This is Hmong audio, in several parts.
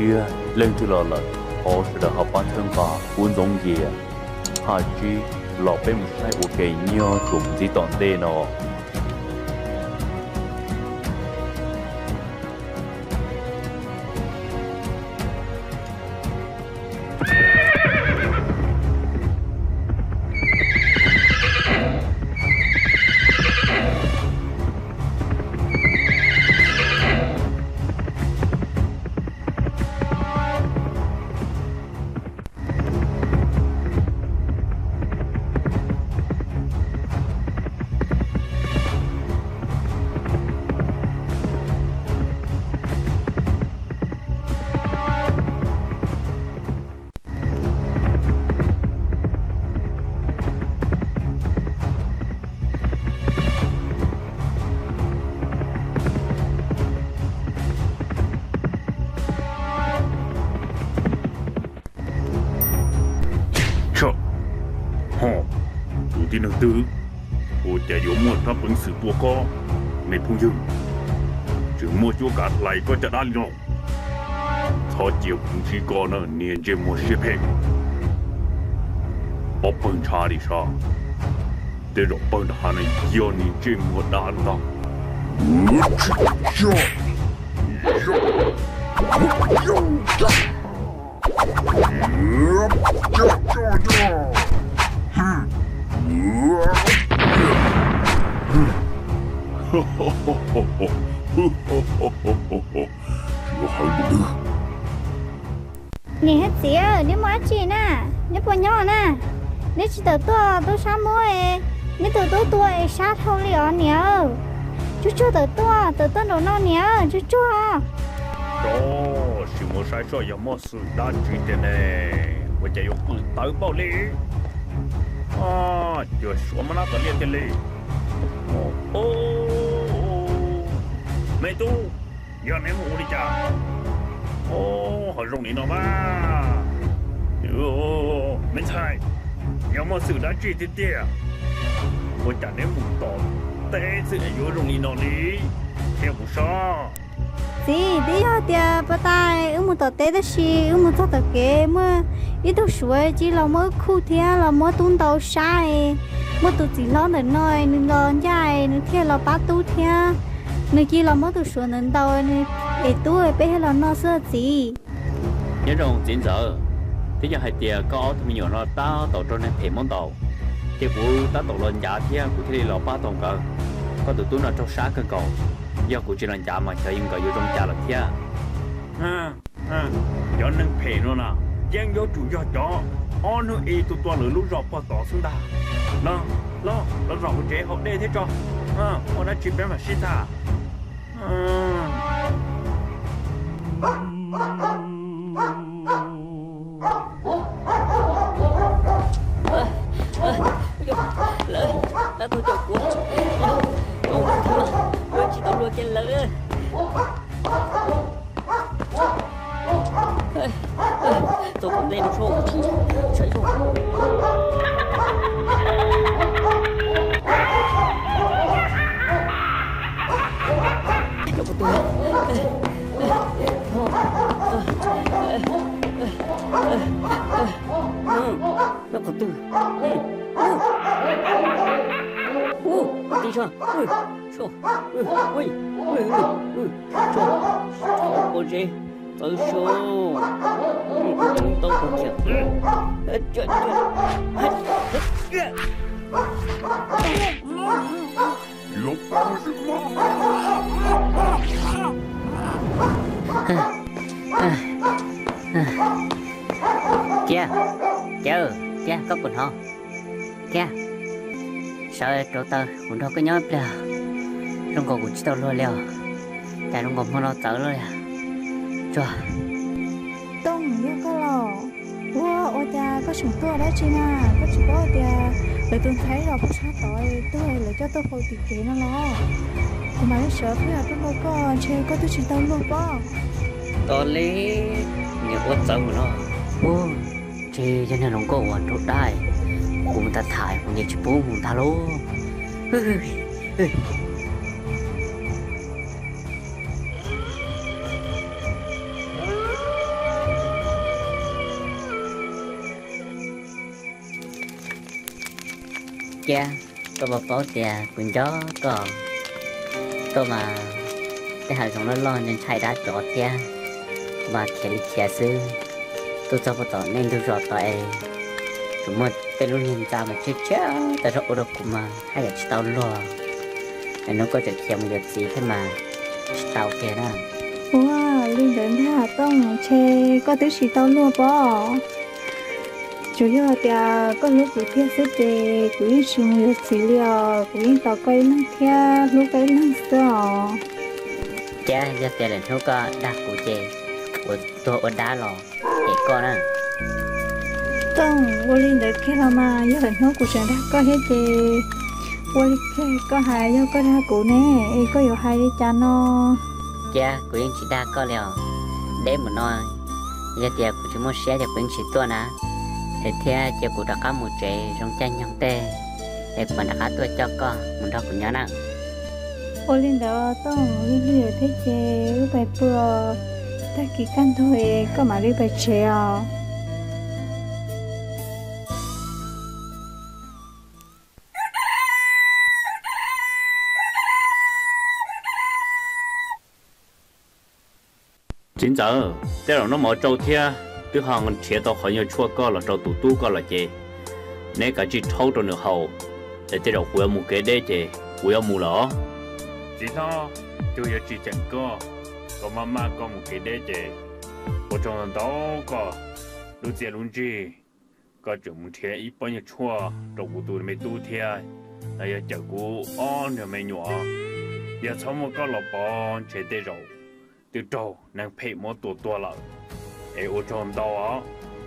Tiag, leej twg los lawm, thov sawv daws ho pab txhawb nqa kuv Ntxoov Yias. Haj tsib, los peb mus saib ua ke nyob tsuas mus ntxiv tom ntej no. Tshaj, ho, tus tib neeg twg ua cas yuav muaj rab peev xwm tua koj? Me phooj ywg, tseem muaj cuab kav hlais koj caj dab li no. Txhob cia kuv ntsib koj na niag ntsej muag siab phem. Ob pawg ntsha li sav, tej zaum pawg nrag hav no yog niag ntsej muag dab no ntag. Niam thiab txiv, neb muaj dab tsi na? Neb puas nyob na? Neb tsis tawm tuaj tub sab muab, neb tus tub tua es sab dhau li os niam. Tsuag tsuag tawm tuaj, tawm tuaj nraum no niam, tsuag tsuag. Rov sim mus saib soj yog muaj xwm dab tsi tiag ne, ua cas yuav qw tawv npaum li. Cuag suav mab nab tom liaj tiag li. Me tub, yog neb mus ua li cas ho zoo li no mas? Me ntxhais, yog muaj xwm dab tsi tiag tiag, ua cas neb mus tom teb xwb es yuav zoo li no li? Qhia kuv saib. Txiv, twb yog tias puag ta wb mus tom teb tab sis wb mus txog tom kev muaj ib tug suav cia li los muab wb khuj thiab los muab tub ntaus sab. Muaj tus txiv hlob ntawm no nws los ncaj nws thiaj los pab tub thiab. Nws cia li los muab tus suav ntawd ntaus nws es tub peb thiaj los noj xwb txiv. Nyob zoo txiv ntxawm, twb yog hais tias koj ob tug me nyuam no tab tom raug neeg phem muab ntaus, ces kuv tab tom los ncav thiab kuv thiaj li los pab tau nkawd. Koj tus tub no raug sab kawg nkaus, yog kuv tsis los ncav mas xyov nkawd yuav zoo cas lawm thiab. Cov neeg phem no na, yeej yuav tsum yog cov ob hnub ib tug tua lwm lub zos pog tod xwb ntag. Los, los, los zaum hauv tsev haus dej thiab tso, muaj dab tsi peb mam sib tham. Lawv tab tuaj caum kuv, tsis tau luag kiag lawv. Txog tom ntej no saib, saib zoo. Nyob qhov twg? Nyob qhov twg? Ub, ub, tib sab, ub, sab, ub, ub, ub, sab, sab, pob zeb, txawv sab, ub, tau kiag. Kiab, Kiab, Kiab, koj puas hnov? Kiab, sawv rauv taws kuv nrog koj nyob ib pliag. Zoo nkaus kuv tsis tau luag li os. Cas zoo nkaus hmo no txawv lawm li. Tsuag. Tooj, yog koj los? Ua, ua cas koj tseem tuaj dab tsi na? Koj tsis paub tias lawv tus ntxhais zos pem sab tod tuag, lawv coj tuaj faus tim kev no los? Kuv mam li sawv pheej los tuaj nrog koj, ntshe koj twb tsis tau luag pob. Tos li, niam ua txawv mus no. Ua, ntshe yog niag hluas nkauj uas nraug dab, kuv mus tham tham kuv niam tsis pub mus ntag lauj. Kiab, koj puas paub tias kuv nco koj? Koj mas tej hav zoov loj loj ntshai dab tsov thiab, kuv mas khiav li khiav xwb. Tuaj txog puag tom nej ntug zos tod es tsuas muaj tej lub niag ntxa mas tshiab tshiab tas zog ua rau kuv mas haj yam tsis tau luag. Es hnub koj tseem khiav mus yuav txiv thiab mas tsis tau kiag na. Ua li ntawd ntag Tooj, ntshe koj twb tsis tau luag pob. Tsuas yog tias koj hlub kuv tiag xwb ces kuv yeej tsis mus yuav txiv li os, kuv yeej tos koj ib leeg thiab hlub koj ib leeg xwb os. Thiab yog tias lwm hnub koj dag kuv ces kuv tuag ua dab los hem koj na. Tooj, ua li ntawd kiag los mas yog lwm hnub kuv tseem dag koj thiab ces ua li kiag koj hais, yog koj dag kuv ne es koj yuav hais li cas no? Thiab kuv yeej tsis dag koj li os. Deb mus no, yog tias kuv tsis muaj siab ces kuv yeej tsis tuaj na. Es thiab cia kuv rov qab mus tsev zoo caij nyoog tej, es kuv mam rov qab tuaj coj koj mus nrog kuv nyob na. Ua li ntawd Tooj, lig lig lawm thiab ces wb pais pw, tag kis kaj ntug koj mam li pais tsev os. Txiv ntxawm, tej zaum noj mov tsau thiab twb ho nrhiav tau qhov nyuag tshuaj koj los rau tus tub koj lawm ces neb kav tsij rhaub rau nws haus, es tej zaum kuv yuav mus kev deb ces kuv yuav mus lawm os. Txiv hlob, cuag yuav tsis tseem koj, koj maj maj koj mus kev deb ces ua tsaug ntau ntau koj lub txiaj lub ntsig. Koj tseem mus nrhiav ib pob nyuag tshuaj rau kuv tus me tub thiab, los yog cawm kuv ob niag me nyuam. Yog txhob muaj koj los pov ntshe tej zaum twb raug neeg phem muab tua tuag lawm. Es ua tsaug ntau os,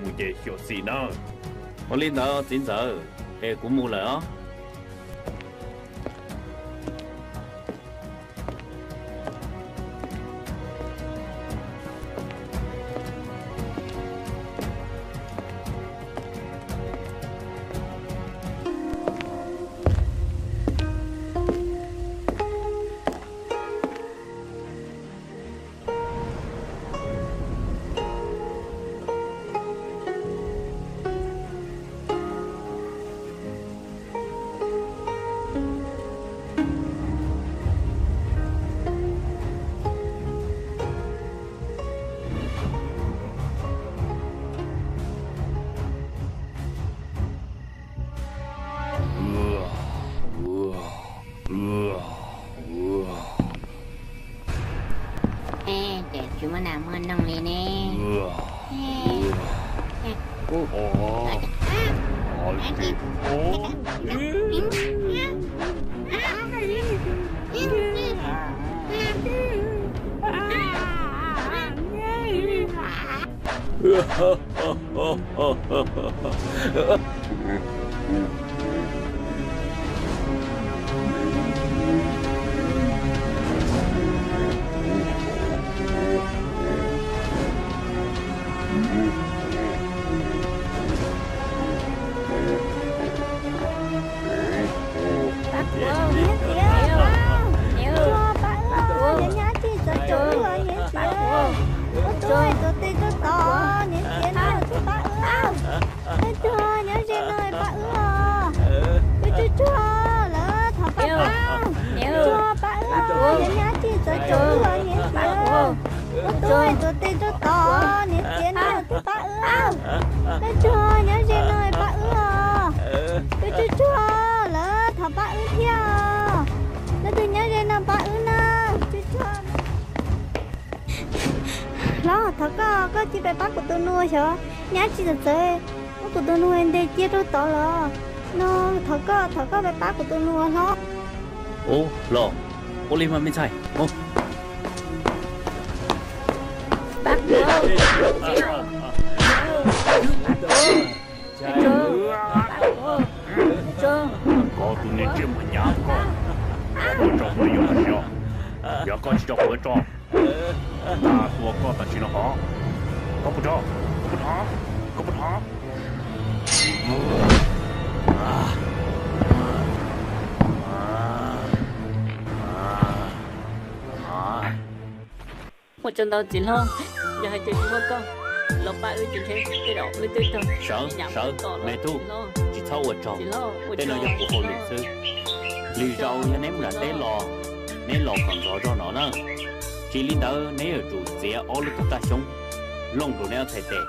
mus ces xyuam xim nawb. Ua li ntawd txiv ntxawm, es kuv mus lawm os. Ces tsis muaj nas muaj noog li ne. Pab kuv, niam txiv, tsuag pab wb, niam txiv, txawv tsuag wb los niam txiv, ua tub tuav tes tuav taw, niam txiv, nej tsuag pab wb, nej tsuag nyob ze no pab wb os, wb tsuag tsuag lawm thov pab wb, tsuag pab wb, niam txiv, txawv tsuag wb los niam txiv, ua tub tuav tes tuav taw, niam txiv, nej tsuag pab wb, nej tsuag nyob ze no pab wb os, wb tsuag tsuag lawm thov pab wb thiab, nej tsuag nyob ze no pab wb na, tsuag tsuag. Hlob, thov koj, koj cia peb pab kuv tus nus xyov, niam txiv txawv txawv, muab kuv tus nus ntes cia rau tod lawm no, thov koj, thov koj pab pab kuv tus nus hlob. Ub, los, ua li mas me ntxhais, mus. Pab kuv, koj tus niag ntsej muag hnyav koj, koj puas tso kuv yuav hais tias, yog koj tsis tso kuv yuav tso, tag tua koj tam sim no os. Koj puas tso, koj puas tso, koj puas tso. Ua tsaug ntau txiv hlob, yog hais tias tsis muaj koj los Sawv, sawv, me tub, tsis txhob ua tsaug, tej no yog kuv hauj lwm xwb. Lwm zaus yog neb mus nram teb los, neb los kom ntxov zog no na. Tsis li ntawd neb yuav tsum txiav ob lub tog raj xyoob looj rau neb ob txhais tes,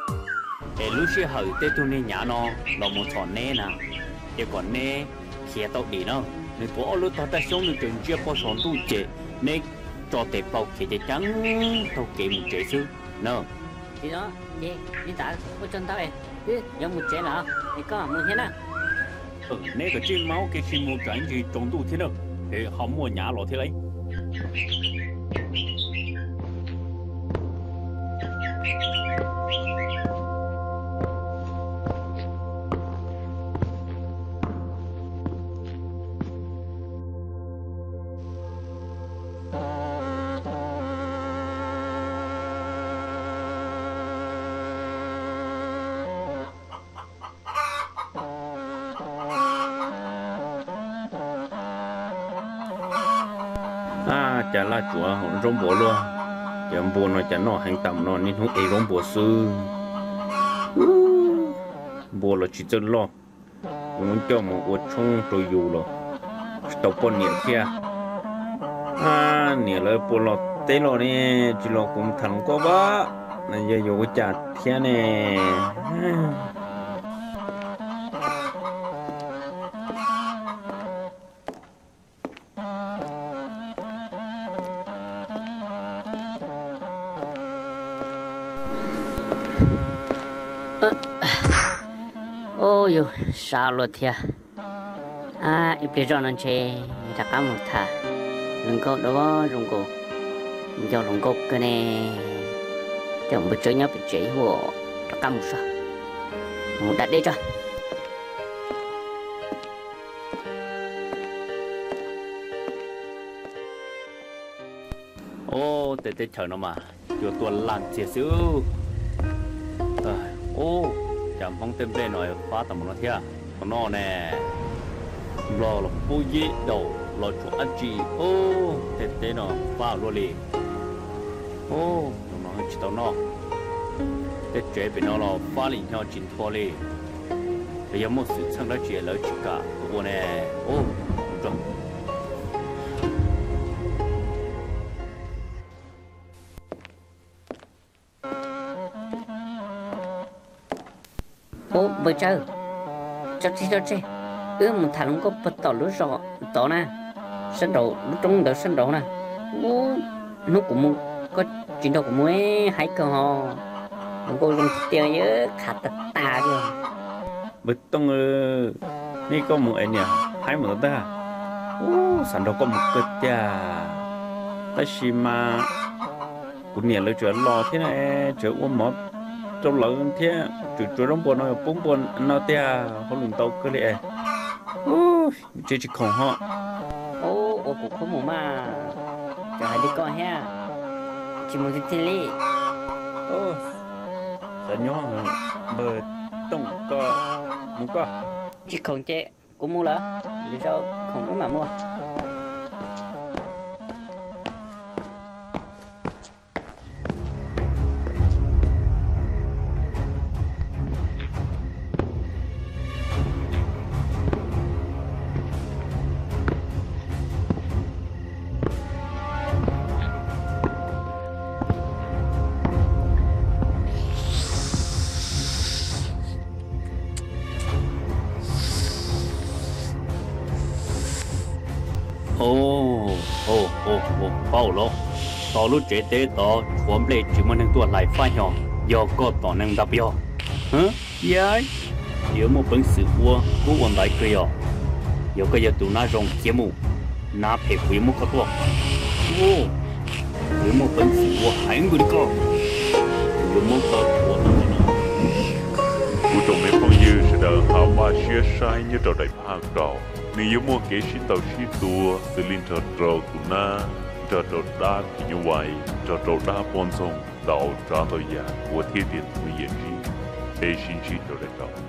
es lub sij hawm tej tug niag nyav no los mus txhom neb na, ces kom neb khiav tau dim na. Nws tuav ob lub tog raj xyoob nws tseem ntsia pog saum ntuj ces neb tso tes paub khiav ceev ceev taug kev mus tsev xwb na. Li ntawd ua tsaug ntau, wb yuav mus tsev lawm, es koj mus thiab na. Neb kav tsij maub kev sib mus tsam ib ntsis tsaus ntuj thiab na, es ho muaj nyav los thiab lauj. Ab, cas laj tsuav zaub npua luaj, cov npua no cas noj heev tas no, niaj hnub ev zaub npua xwb. Npua los tsis txawj loj, kuv coj mus ua tshoob rau yus los tsis tau poj niam thiab. Ab, niam lawv puas los teb los ne, tsis los kuv mus tham hluas nkauj pab, yog yuav ua cas thiab ne. Ub, yus sab luaj thiab. Ab, ib pliag zoj no ntshe rov qab mus tham hluas nkauj dua zoo nkaus, nco hluas nkauj kawg ne. Tej npawg tsawb nyob pem tsev ua, rov qab mus saib, mus da dej tso. Ub, tej teb chaws no mas cua tuaj laj ntxiag xwb. Ub, cas Hmoob tej nplej no fab tas mus no thiab. Thaum no ne, Nplog los pub yib daus los tsuas dab tsi. Ub, tej teb no fab luaj li. Ub, no tsis tau noj. Tej tsev pem no los fab li nyo tsis nthua li. Los yog muaj xwm txheej dab tsi lawv tsis kam ua ne. Ub, ub, npawg tsawb, tso tseg, tso tseg, wb mus tham hluas nkauj puag tom lub zos tod na, sab nraud lub roob ntawd sab nraud na. Ub, hnub kuv mus koj tsis nrog kuv mus, haib kawg ho. Hluas nkauj zoo tiag, qhav tag tag li. Npawg Tooj, nej koj mus es niam haib mus tau tag. Ub, xav nrog koj mus kawg tiag, tab sis mas kuv niam lawv tseem los thiab, tseem ua mov rau lawv thiab, tseem tsuav zaub npua no pub npua no tiag, hauj lwm ntau kawg li es. Ub, tsis tsis khoom ho. Ub, ua kuv khub mus mas, tseem hais li koj thiab, tsis mus tiag tiag li. Xav nyob, npawg Tooj, koj mus koj. Tsis khoom ces kuv mus lawm, lwm zaus khoom wb mam mus. Au, au, au, paub lawm, tau lub tsev teb tod tshuav nplej tsis muaj neeg tuaj hlais fab nyo, yog koj tom neeg ntag puas yog? Yog, yuav muaj peev xwm ua kub ua ntaiv kawg yog. Yog koj yog tus nab zoo cia mus, nab phem kuv yuav muab koj tua. Yuav muaj peev xwm ua heev npaum li koj, kuv yuav muab koj tua. Kuv tsoom me phooj ywg sawv daws ho npaj siab saib nyob rau daim phaj kaum, nws yuav muaj kev sib ntaus sib tua xws li nrog rau tus nab, nrog rau dab phim nyuj vais, nrog rau dab poj ntxoog, ntau tsav ntau yam ua thiab tias tus me yam ntsib. Peb sib ntsib rau daim kaum.